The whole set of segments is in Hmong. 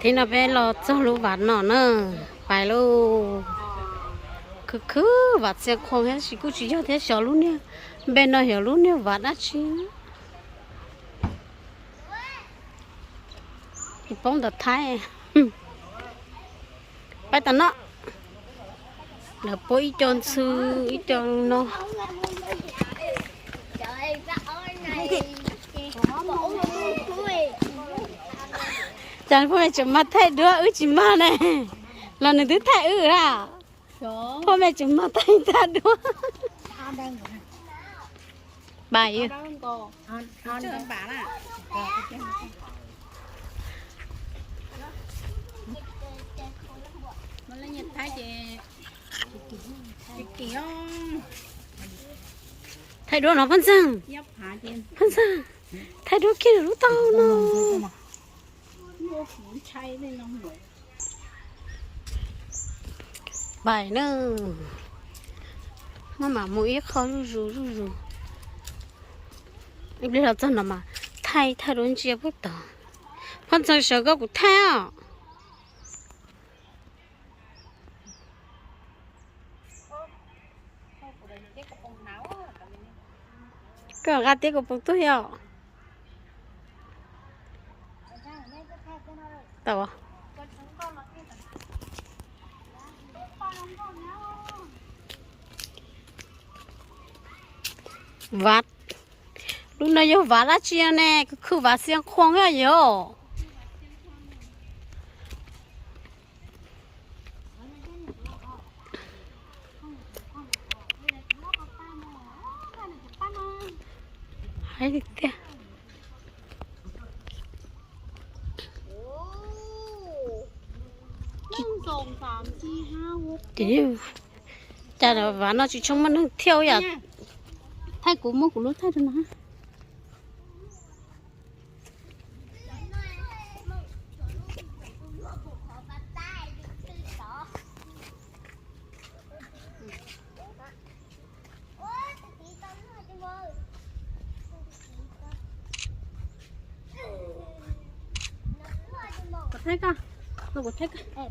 Thaum no peb los txog lub vaj no na, pais lauj. Khwv khwv, vaj Xiav Khuam thiab, tab sis kuj tsis yog thiab, xyov lub niag npe no yog lub niag vaj dab tsi. Poob ntawm Thaib. Pab tam no, lawv pub ib co ntxhw, ib co no. Cas poj me tseem mag thaij duab, wb tsis mag ne, los nws twb thaij wb lawm. Poj me tseem mag thaij tag duab. Pais. Thaij duab no Paj Ntxawg. Paj Ntxawg, thaij duab kiag lub taub hau no. Pais na, maj mam mus ib qho zuj zus zuj zus. Ib pliag los txog no mas thaij thaij duab ntsia puag tod. Paj Ntxawg, sawv koj kuv thaij os. Koj nqa tib kuv pus tuaj yom. Tau. Vaj, lub no yog vaj dab tsi ne? Khwv khwv, vaj Xiav Khuam yog. Hais tiag. Ces cas vaj no tsis tshua muaj neeg thiab yom. Thaij kuv, muab kuv lub thaij rau no. Kuv thaij koj, los kuv thaij koj.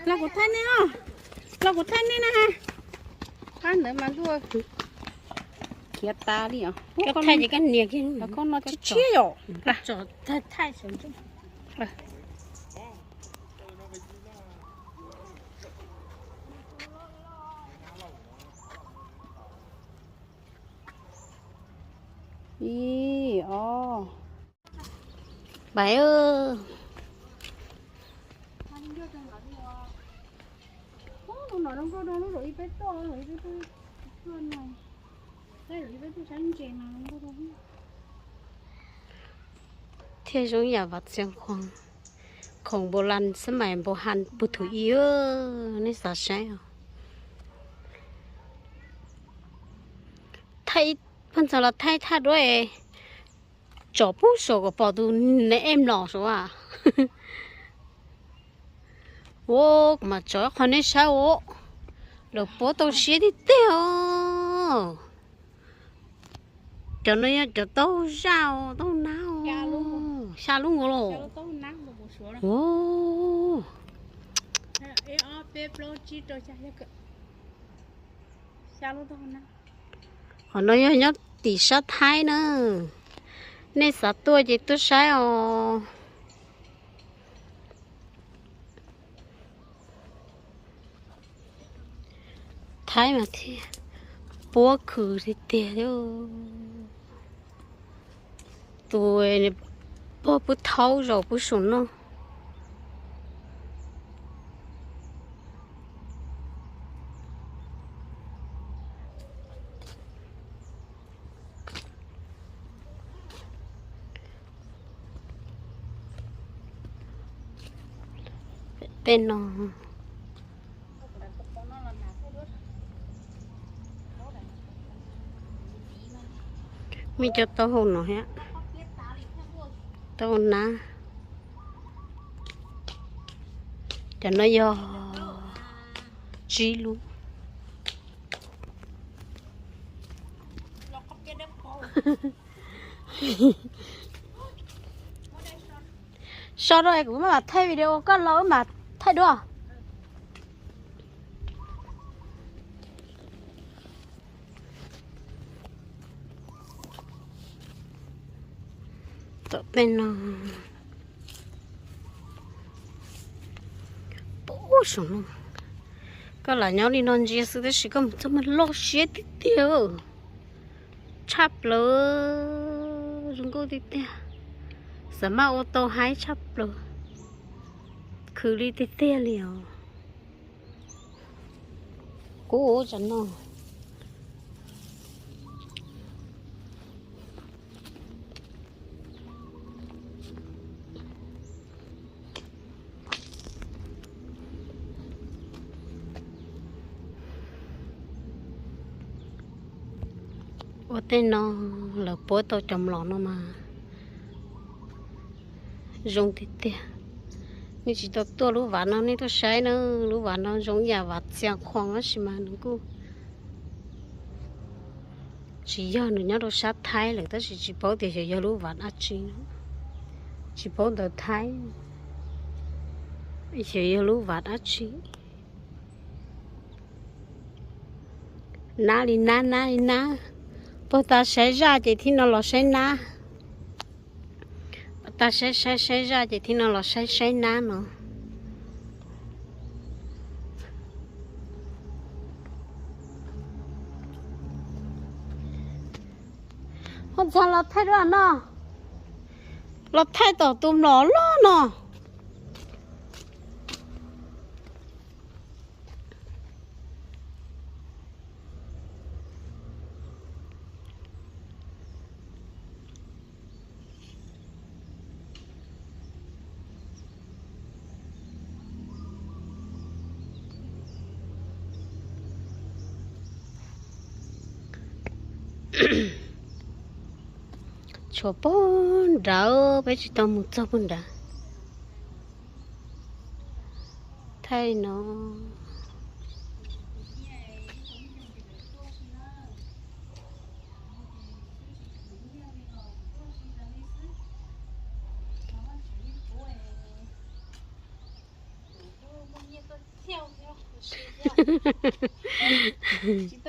Los kuv thaij nej os, los kuv thaij nej na. Qab ntawd mas luaj khiav tas li os. Koj thaij ces koj nias kiag. Koj no tshiab tshiab yom. Ib, os. Pais. Thiaj zoo yam vaj Xiav Khuam, khoom npaum las xab mais npaum has puag thaum ub, nej xav saib os. Thaij, Paj Ntxawg los thaij thaj duab es tsom pub saum kom pom tus neeg em los saum as. Ua, kuv mam tsom qhov nej saib os. Lawv puab tau siab tiag tiag os. Cov no yog cov taub hau zaj os, taub hau nab os. Xya lub nkaus los. Ua. Qhov no yog nyob tim sab Thaib na. Nej xav tuaj ces tuaj saib os. Thaib mas thiaj puab khwv tiag tiag li. Tus pog pub thaub zaum pub saum no. Tej no, muaj cov taub hau no thiab, taub hau nab. Cov no yog tsib lub. So rau es kuv mam thaij video koj los wb mam thaij dua. Tom tej no, pub saum no, koj lam nyob li no ntsia xwb tab sis koj mus txog mas loj siab tiag tiag, tshaj plaws, zoo nkauj tiag tiag, xav maj ua tau haib tshaj plaws, khwv li tiag tiag li os. Kuv ua tsam no. Ua tej no lawv puab tau cov mlom no mas zoo tiag tiag. Nej tsis tau tuaj lub vav no nej tuaj saib na, lub vav no zoo ib yam vav txias khuam tab sis mas nws kuj tsis yog, nws nyob rau sab Thaib lawm tab sis tsis paub tias xyov yog lub vav dab tsi, tsis paub ntawv Thaib, xyov yog lub vav dab tsi. Nab li nab, nab li nab. Puag ta saib zaj ces thib no los saib nab. Puag ta saib saib saib zaj ces thib no los saib saib nab no. Ho txog los thaij dua no, los thaij tom tus mlom loj no. Tshuav puag nrad, peb tsis tau mus txog puag nrad. Thaij no. Tsis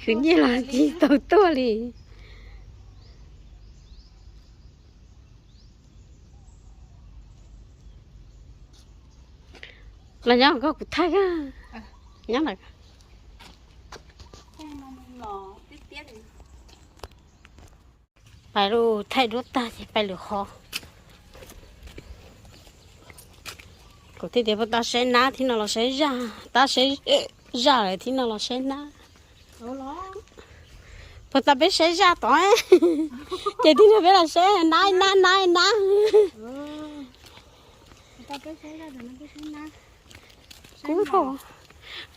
khwv nyiaj los tsis tau tuaj li. Los nyob koj kuv thaij nyob lawm. Pais lub thaij duab tag ces pais lwm qhov. Kuv thiaj tias puag ta saib nab thib no los saib zaj, tab saib zaj lawm thib no los saib nab. Puag ta peb saib zaj tod, ces thib no peb los saib nab, nab, nab, nab. Kub thaum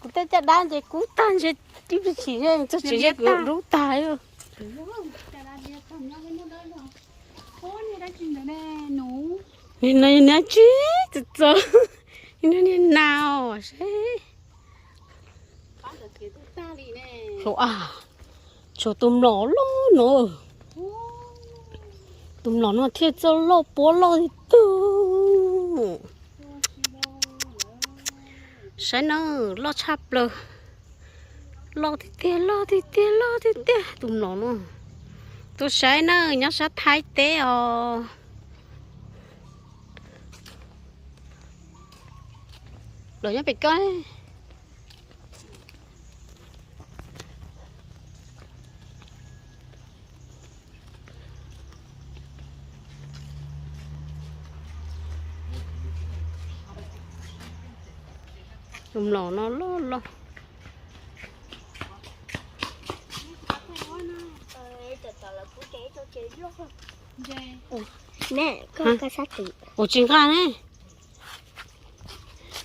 kuv tej caj dab ntshe kub tag ntshe tib pliag tsis txog tsis ze kuv dub tag. Nim no niag tsis txawv, niag nas os seb. Hauv av, tshuav tus mlom loj no, tus mlom no thiaj txawj loj puab loj li tug. Saib na, loj tshaj plaws, loj tiag tiag, loj tiag tiag, loj tiag tiag tus mlom no. Tuaj saib na, nyob sab Thaib teb os. Los nyob pem koj. Tus mlom no loj loj. Ua tsis nqa ne.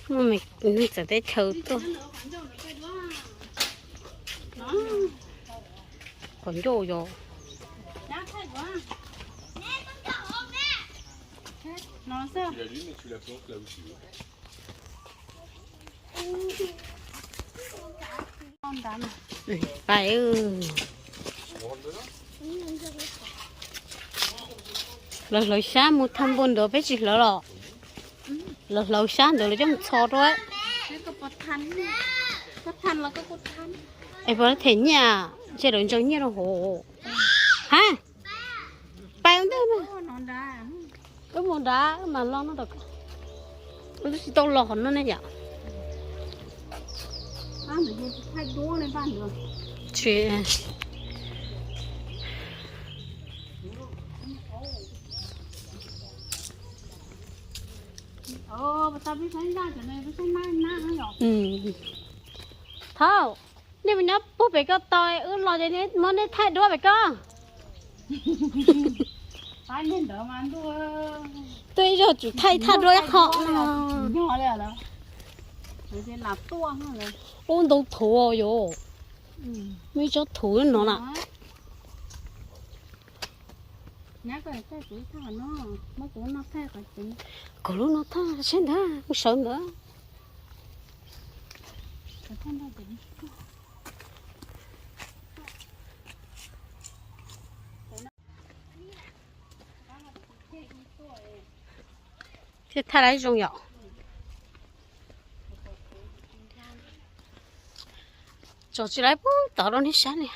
Muaj neeg txawv teb chaws tuaj. Qhov ncauj yog. Pais. Lawv hlawv sab mus thaj npua ntawd peb tsis hlawv los. Lawv hlawv sab ntawd lawv coj mus txho rau. Es puas them nyiaj? Ntshe lawv ntsaws nyiaj rau hauv. Ha, pais ua ntej mas. Wb mus nrad mas los no, wb twb tsis tau los qhov no ne yom. Thauj, nej mus nyob puag pem ko taw, wb los ces muab nej thaij duab pem ko. Twb yog tsum thaij thaj duab ib qho. Ub, ntau thuv yom. Muaj ib tsob thuv no na. Kuv lub no thaj sab ntawd, mus sawv ntawd. Thiaj thaij lawv zoo yom. Tso tsis lawv pub tod rau nej saib li.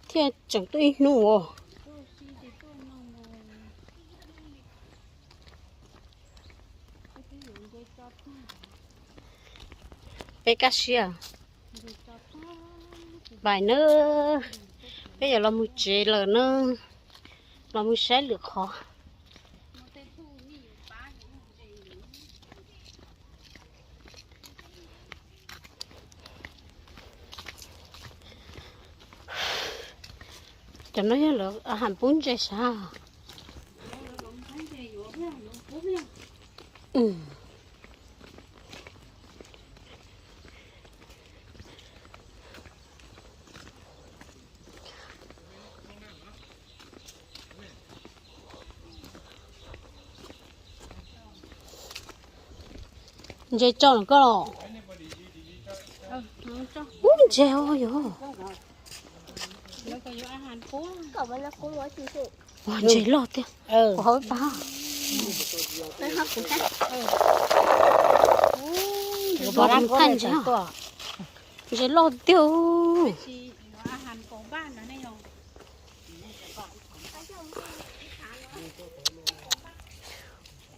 Thiaj tseem tuaj ib hnub os. Peb kaj siab. Pais nawb, peb yuav los mus tsev lawm nawb, los mus saib lwm qhov. Cov no yog lawv a has pub ntses sav. Ntses tso los koj los. Ub, ntses os yog. Ua ntses loj tiag. Kuv hau ib pab. Ntses loj tiag.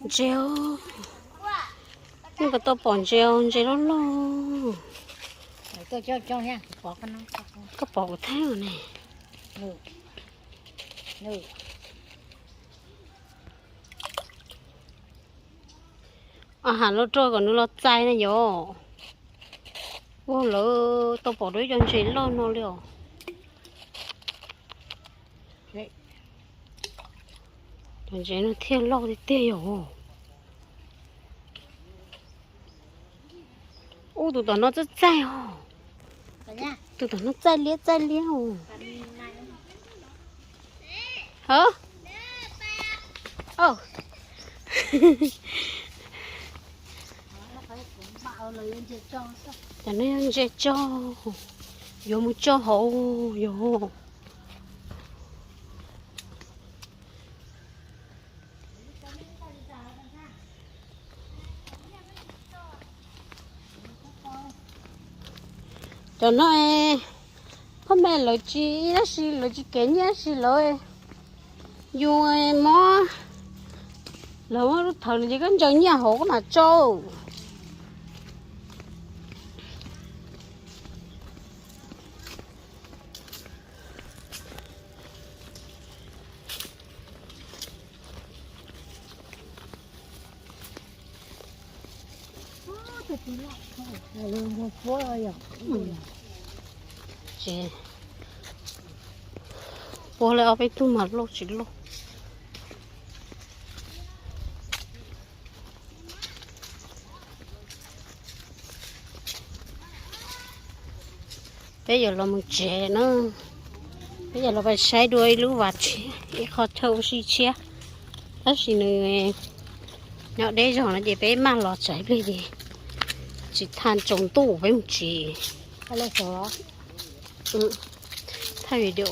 Ntses os, nej puas tau pom ntses os, ntses loj loj. Koj pom kuv thaij os ne. A has los rau kom nws los txais na yom. Ua lawv tau pom dua ib co ntses loj no li os. Cov ntses no thiaj loj tiag tiag yom. Ub, tus tom no txaij txaij os. Tus tom no txaij liab txaij liab os. Hov. Cov no yog ntses tso, yuav mus tso hauv yom. Cov no pob me lawv tsis, tab sis lawv tsis kev nyiaj tab sis lawv, yus mob, lawv muab lub thawv no ces koj ntsaws nyiaj hauv koj mam tsau. Ces puag li ob peb tug mas loj tsis loj. Peb yuav los mus tsev na. Peb yuav los pais saib dua ib lub vas tshiab, ib qho chaw ua si tshiab. Tab sis nws nyob deb zog no ces peb maj los tsam ib pliag ces tsis tau tsaus ntuj peb mus tsev. Ua li xyov. Thaij video.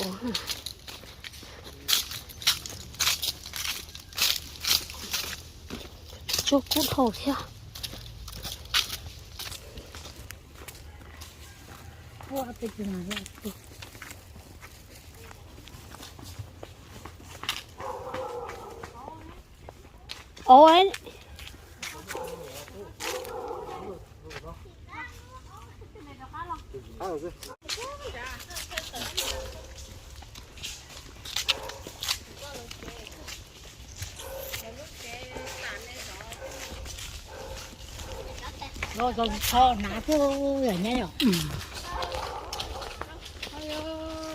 Tsuag kub dhau thiab. Ov, los txog tsis txhob hnav thiab yom, nyab yom.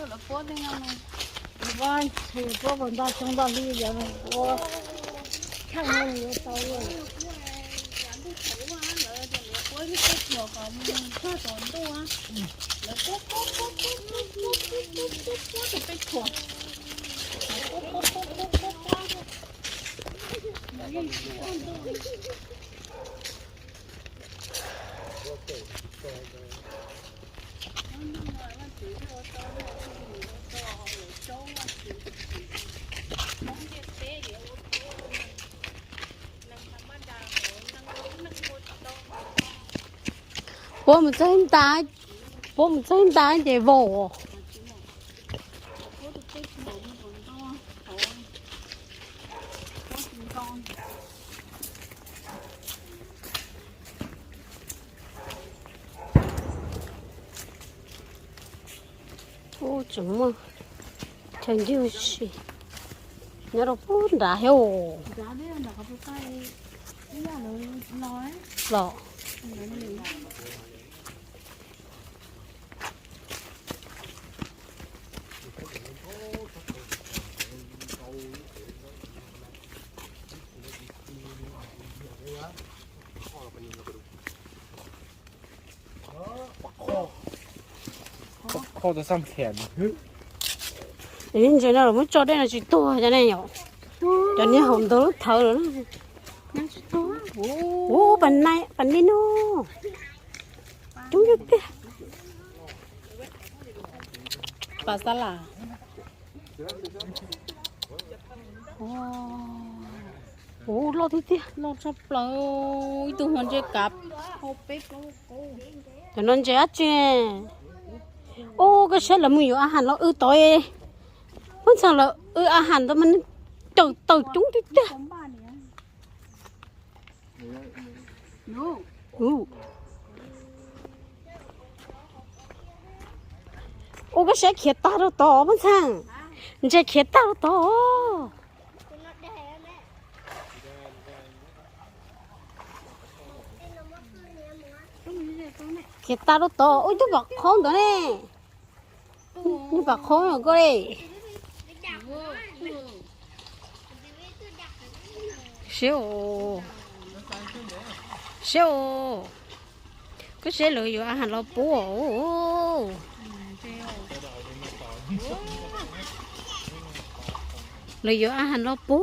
Lawv puab tej no, puab puab puas ntoj xyoob ntoj hli yog puab thaij no yuav tau. Puab mus txog ib nta, puab mus txog ib nta ces vau. Ub, tseem muaj chaw ncig ua si nyob rau puag nrad thiab. Los. Ntses no los muab tso dej no tsis tuag cov ne yom. Cov niag hauv ntawd lub thawv lawm. Ub, pas nej no coob tiag tiag. Pas xab las. Ub, loj tiag tiag, loj tshaj plaws. Ib tug hmo ntses kav. Cov no ntses dab tsi? Ub, koj saib lawv mus yuav a has los wb tod. Puab ntxhee lawv wb a has ntawd mas taws taws coob tiag tiag. Ub, koj saib khiav tag rau tod puab ntxhee. Ntses khiav tag rau tod. Khiav tag rau tod, ub, ib tug pam qhaub ntawd ne. Ib tug pam qhaub no koj li. Siab os, siab os. Koj saib lawv yuav a has los pub os. Lawv yuav a has los pub.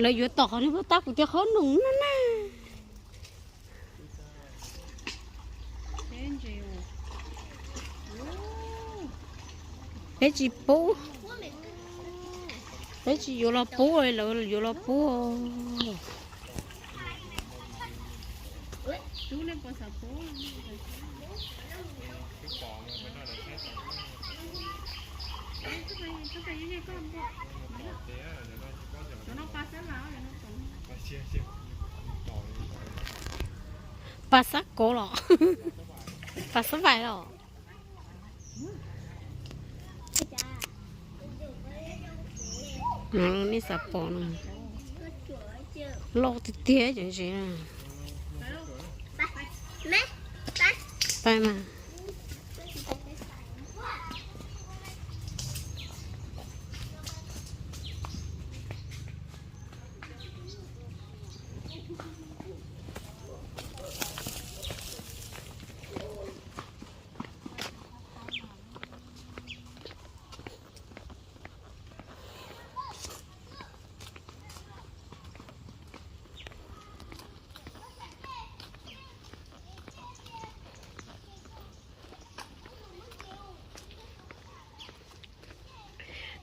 Lawv yuav tom qhov niag paj tab kuv tias qhov noog na na. Peb tsis pub, peb tsis yuav los pub, lawv yuav los pub. Pas xab kov los, pas xab vais los. Nej xav pom no, loj tiag tiag cov ntses. Pab mas.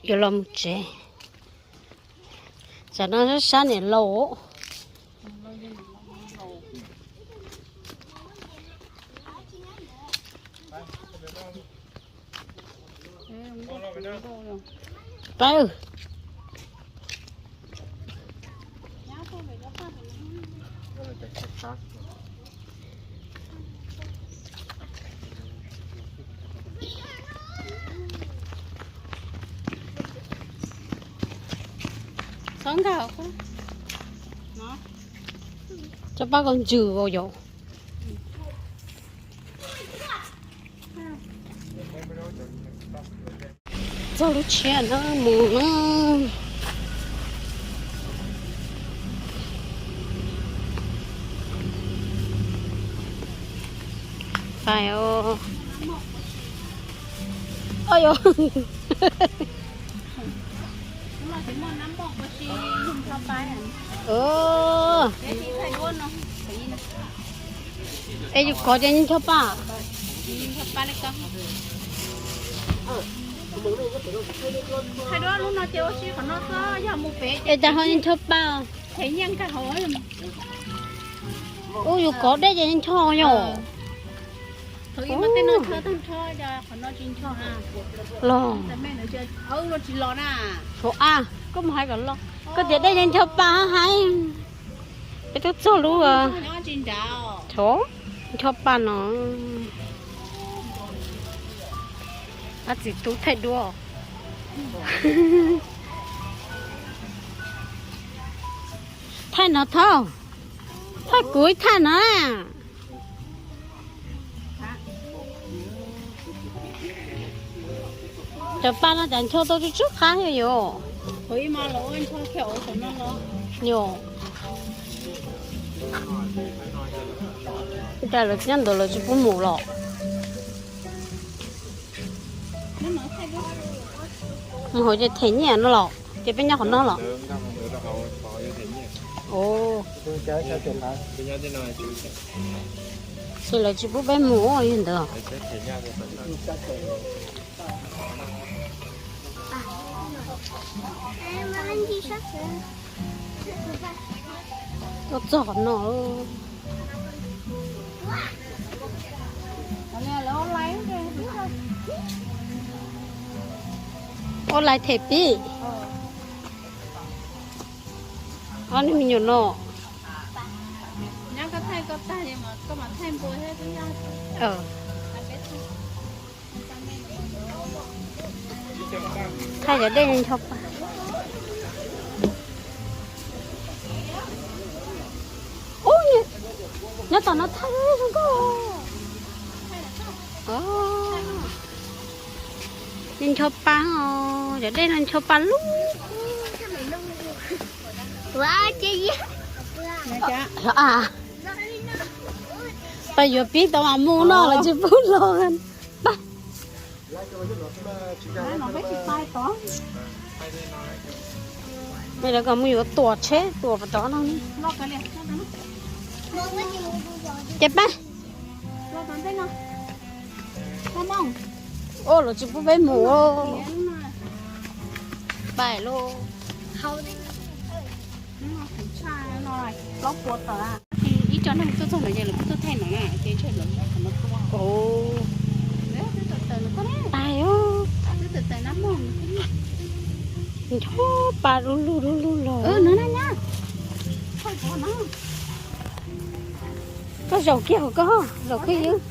Yuav los mus tsev. Tsam no sab sab niam laus. Pab. Txhob nkag. Coj pab koj ntsws os yom. Txog lub tshiab no mus na. Pais os. Oj yos. Es yus kov ces yeej choj paj. Es cas ho yeej choj paj. Ub, yus kov dej ces yeej choj yom. Los. Suav a, koj mus hais kom los. Koj tias dej yeej choj paj hais. Peb twb txog lub, tso, choj paj no. Ab, txiv tub thaij duab. Thaij no thaij, thaij kuv ib thaij no. Cov paj no cas ncho tau tsw tsw qab yom. Yom. Cas lawv nyob ntawd lawv tsis pub mus los? Mus hauv ces them nyiaj no los? Ces peb nyob qhov no los? Ces lawv tsis pub peb mus li ntawd. Tuaj txog qhov no. Ua lais them pib. Ob niag me nyuam no. Thaij cov dej ncho paj. Ub, nyob tom no thaij zoo nkauj. Ncho paj os, cov dej no ncho paj lub. Pab yuav pib tau mas mus no los tsis pub los. Pab. Mej lawv kom mus yuav tuam tsheb tuam pas tov no. Ces pab. Ua los tsis pub peb mus. Pais lauj. Ib co neeg tuaj txog no ces lawv kuj tuaj thaij no na, ces ntshe lawv muab qhov no tua. Pais os. Ncho paj lub lug lub lug los. Koj zaum kiag hauv koj, zaum kiag ywg.